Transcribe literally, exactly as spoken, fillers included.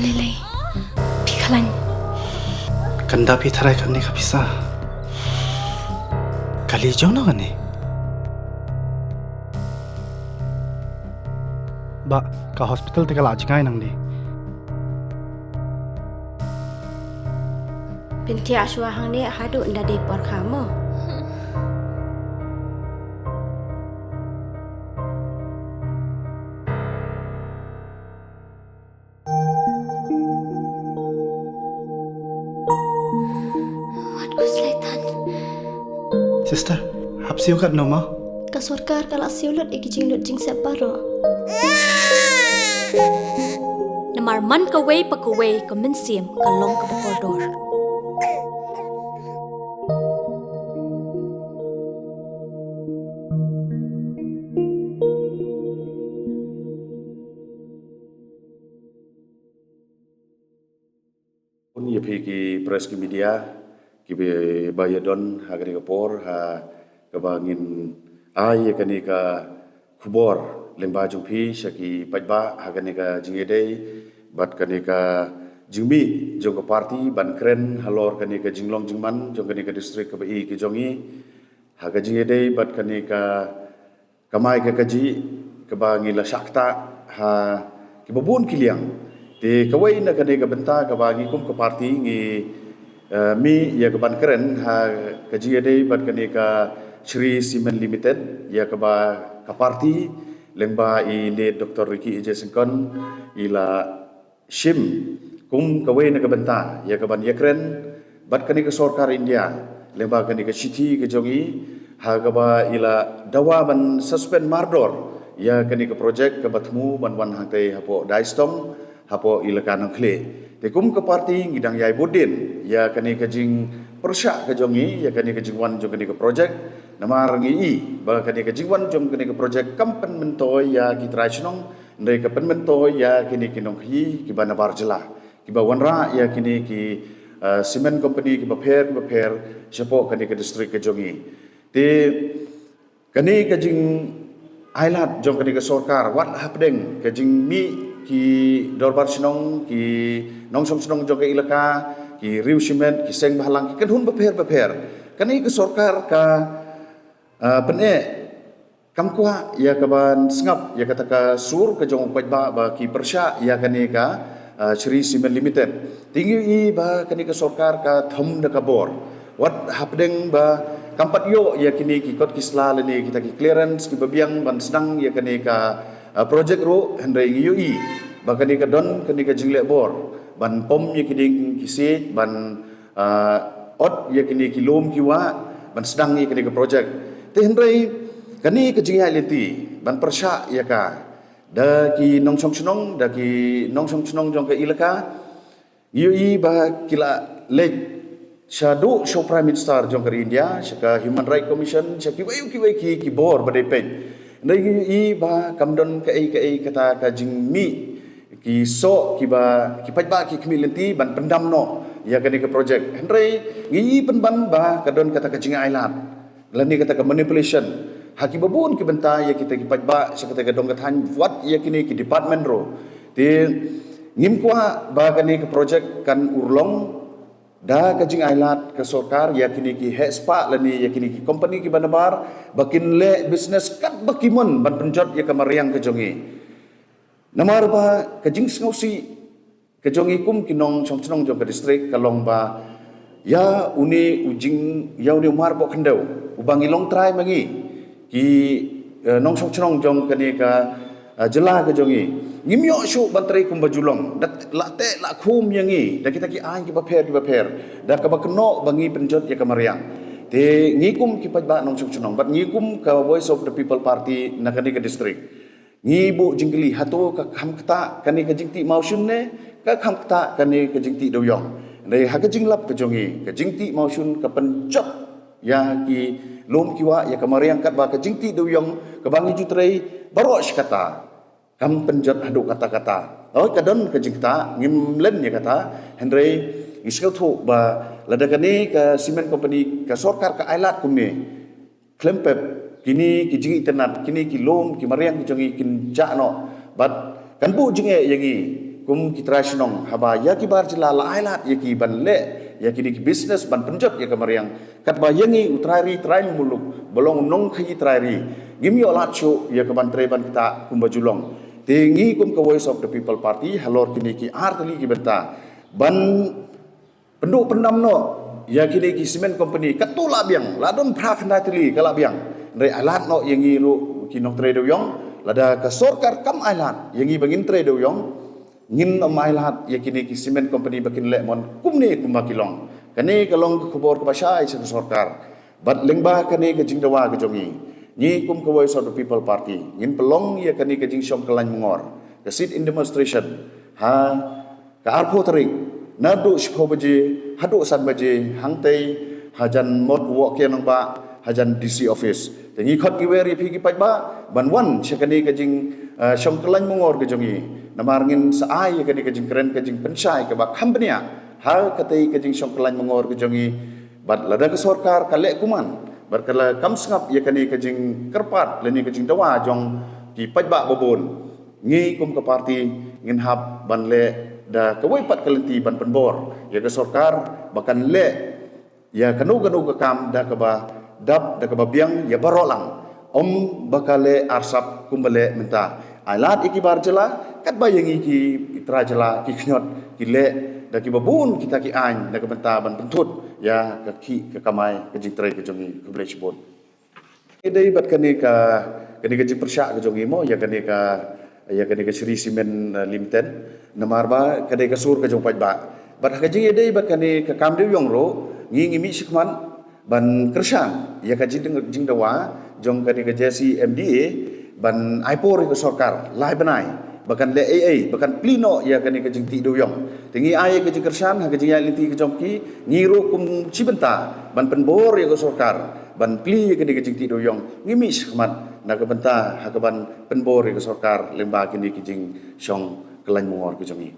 Lei lei. Phi khlaiñ. Kan da phi tharai kane ka pisa. Kali jong no kane. Ba ka hospital te ka la jngai nang di. Pynthia shuwa hangne haduh nda dei por kha mo. Wat ku slaitan. Sister, hap siew kat no ma? Ka sorkar ka la siew lut ïa ki jinglut jingsep baroh. Namar man kawei pa kawei ka mynsiem ka long kaba kordor. Ïa phi ki press ki media kiba ïa don ha kane ka por ha kaba ngin ai ïa kane ka khubor lyngba jong phi sha ki paidbah ha kane ka jingïadei bad kane ka jingmih jong ka party ban kren halor kane ka jinglong jingman jong kane ka district kaba i ka jong i ha ka jingïadei bad kane ka kamai ka kajih kaba ngi la shah ktah ha kiba bun ki liang. Te kawei na kane ka bynta kaba ngi kum ka party ngi, eh, mih ïa ka ban kren ha ka jingïadei bad kane ka Shree Cement Limited ïa kaba ka party lyngba i late Doctor Ricky A J Syngkon i la shim kum kawei na ka bynta ïa ka ban ïakren bad kane ka sorkar India lyngba kane ka shithi ka jong i ha kaba i la dawa ban suspend mardor ïa kane ka project kaba thmu ban wan hangtei hapoh Daistong hapoh Ilaka Nongkhlieh. Te kum ka party ngi dang ïai bud dien ïa kane ka jingpyrshah ka jong i ïa kane ka jingwan jong kane ka project namar ngi i ba kane ka jingwan jong kane ka project kam pynmyntoi ïa ki trai shnong hynrei ka pynmyntoi ïa kine ki nongkhaïi kiba nabar jylla kiba wanrah ïa kine ki, eh, cement company kiba pher kiba pher shapoh kane ka district ka jong i. Te kane ka jingailad jong kane ka sorkar wat hapdeng ka jingmih ki dorbar shnong ki nongshong shnong jong ka ilaka ki riew shimet ki seng bhalang ki kynhun bapher bapher kane ka sorkar ka, eh, pyneh kam kwah ïa ka ban sngap ïa kata ka sur ka jong u paidbah ba ki pyrshah ïa kane ka, ah, Shree Cement Limited. Te ngi ïohi ba kane ka sorkar ka thom da ka bor. Wat hapdeng ba kam pat ïoh ïa kine ki kot ki sla lane kita ki clearance kiba biang ban sdang ïa kane ka, ah, project ruh hynrei ngi ïohi ba kane ka don kane ka jingleh bor ban pom ïa ki dieng ki siej ban ah, ot ïa kine ki lum ki wah ban sdang ïa kine ki project. Te hynrei kane ka jingïaid lynti ban pyrshah ïa ka da ki nongshong shnong da ki nongshong shnong jong ka ilaka ngi ïohi ba ki la leit shaduh sha u Prime Minister jong ka ri India sha ka Human Rights Commission sha kiwei kiwei ki ki bor ba dei peit. Hynrei ngi ïohi ba kam don kaei kaei kata ka jingmih ki soh kiba ki paidbah ki khmih lynti ban pyndam noh ïa kane ka project. Hynrei ngi i pynban ba ka don kata ka jingailad lane kata ka manipulation ha kiba bun ki bynta ïa kita ki paidbah sha kata ka dong ka thaiñ wat ïa kine ki department ruh. Te ngim kwah ba kane ka project kan urlong da ka jingailad ka sorkar ïa kine ki heh spah lane ïa kine ki company kiba nabar ba kin leh business katba ki mon ban pynjot ïa ka mariang ka jong i. Namar ba ka jingsngewsih ka jong i kum ki nongshong shnong jong ka district ka long ba ïa une u jing ïa une u marpoh khyndew uba ngi long trai ma ngi ki, eh, nongshong shnong jong kane ka, eh, jylla ka jong i. Ngim ïoh shuh ban trei kumba ju long da la teh la khum ïa ngi da kita ki aiñ kiba pher kiba pher da kaba kynnoh ba ngi pynjot ïa ka mariang. Te ngi kum ki paidbah nongshong shnong bad ngi kum ka Voice of the People Party na kane ka district ngi buh jingkylli hato ka kham ktah kane ka jingtih mawshun ne ka kham ktah kane ka jingtih dewïong. Hynrei ha ka jinglap ka jong i ka jingtih mawshun ka pynjot ïa ki lum ki wah ïa ka mariang katba ka jingtih dewïong kaba ngi ju trei baroh shi katta kam pynjot haduh katta katta. Oi ka don ka jingktah ngim len ïa kata hynrei ngi sngewthuh ba lada kane ka cement company ka sorkar ka ailad kumne khlem pep kine ki jingitynnad kine ki lum ki mariang ki jong i kin jah noh bad kan buh jingeh ïa ngi kum ki trai shnong, haba ïa ki bar jylla la ailad ïa ki ban leh ïa kine ki business ban pynjot ïa ka mariang, katba ïa ngi u trai ri trai muluk ba long u nongkhaïi trai ri, ngim ïoh lad shuh ïa ka ban trei ban ktah kumba ju long. Te ngi kum ka Voice of the People Party halor kine ki ar tylli ki bynta ban pynduh pyndam noh ïa kine ki cement company, katto la biang, la don phra khyndai tylli ka la biang. Hynrei ailad noh ïa ngi ruh ki nongtrei dewïong. Lada ka sorkar kam ailad ïa ngi ba ngin trei dewïong, ngin ym ailad ïa kine ki cement company ba kin leh mon kumne kumba ki long. Kane ka long ka khubor kaba shai sha ka sorkar. Bad lyngba kane ka jingdawa ka jong ngi, ngi kum ka Voice of the People Party ngin pynlong ïa kane ka jingshong kyllain mungor, ka sit-in demonstration, ha ka arphew tarik, naduh shiphew baje haduh san baje hangtei hajan Mot Woh Kiang Nangbah, hajan D C office. Te ngi khot ngi wer ïa phi ki paidbah ban wan sha kane ka jing, eh, shong kyllain mungor ka jong ngi. Namar ngin sa ai ïa kane ka jingkren ka jingpynshai kaba kham bniah ha katei ka jingshong kyllain mungor ka jong ngi. Bad lada ka sorkar ka leh kumne, bad ka la kam sngap ïa kane ka jingkyrpad lane ka jingdawa jong ki paidbah babun, ngi kum ka party ngin hap ban leh da kawei pat ka lynti ban pynbor ïa ka sorkar ba kan leh ïa kano kano ka kam da kaba dap, da kaba biang ïa baroh lang. Ym ba ka leh arsap kumba leh mynta. Ailad ïa ki bar jylla, katba ïa ngi ki trai jylla ki khñiot ki leh da kiba bun kita ki aiñ na ka bynta ban pynthut ïa ka khih ka kamai ka jingtrei ka jong ngi. Khublei shibun. Ïadei bad kane ka, kane ka jingpyrshah ka jong ngi mo, ïa kane ka, ïa kane ka Shree Cement, eh, Limited. Namar ba ka dei ka sur ka jong paidbah. Bad ha ka jingïadei bad kane ka kam dewïong ruh, ngi ngi mih shakhmat ban kyrshan ïa ka jingdeng-, jingdawa jong kane ka J C M D A ban ai por ïa ka sorkar lai bnai ba kan leh ei ei, ba kan plie noh ïa kane ka jingtih dewïong. Te ngi ai ïa ka jingkyrshan ha ka jingïaid lynti ka jong ki, ngi ruh kum shi bynta ban pynbor ïa ka sorkar ban plie ïa kane ka jingtih dewïong. Ngi mih shakhmat na ka bynta ha ka ban pynbor ïa ka sorkar lyngba kine ki jingshong kyllain mungor ka jong ngi.